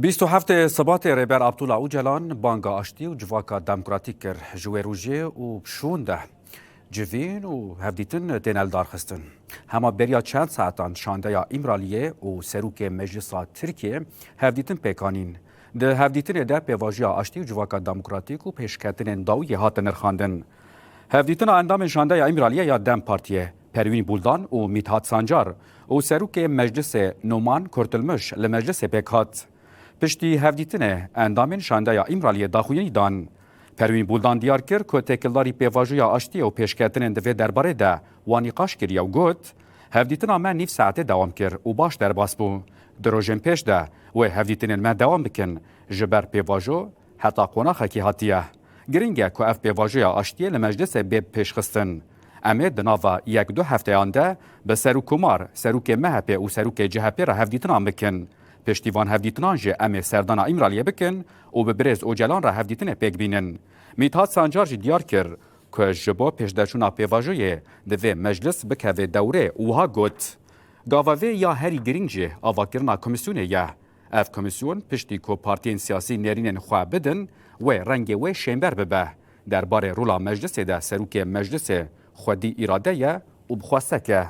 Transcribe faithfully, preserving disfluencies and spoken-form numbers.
Bîst û heftê Sibatê Rêber Abdullah Ocalan banga aştî û civaka demokratîk kir. Ji wê rojê û şûn de civîn û hevdîtin têne lidarxistin. Hema beriya çend saetan şandeya Îmraliyê û serokê Meclisa Tirkiyê hevdîtin pêk anîn. Di hevdîtinê de pêvajoya aştî û civaka demokratîk û pêşketinên dawiyê hatin nirxandin. Hevdîtina endamên şandeya Îmraliyê ya DEM Partiyê, Perwîn Buldan û Mîthat Sancar û serokê Meclisê Numan Kurtulmuş li Meclisê pêk hat. Piştî hevdîtinê endamên şandeya Îmraliyê daxuyanî dan. Perwîn Buldan diyar kir ku têkildarî pêvajoya aştiyê û pêşketinên di vê derbarê de wan nîqaş kiriye û got, Hevdîtina me nîv saetê dewam kir û baş derbas bû. Di rojên pêş de wê hevdîtinên me dewam bikin, ji ber pêvajo heta qonaxekî hatiye. Giring e ku ev pêvajoya aştiyê li meclisê bê pêşxistin. Em ê di nava yek du hefteyan de bi serokkomar, serokê M H P û serokê C H P re hevdîtinan bikin. Piştî van hevdîtinan jî em ê serdana Îmraliyê bikin û bi birêz Ocalan re hevdîtinê pêk bînin. Mîthat Sancar jî diyar kir ku ji bo pêşdeçûna pêvajoyê divê meclis bikeve dewrê û wiha got, Gava vê ya herî girîng jî avakirina komîsyonê ye. Ev komîsyon piştî ku partiyên siyasî nêrînên xwe bidin, wê rengê wê şênber bibe. Derbarê rola meclisê de serokê meclisê xwedî îrade ye û bi xwe sek e.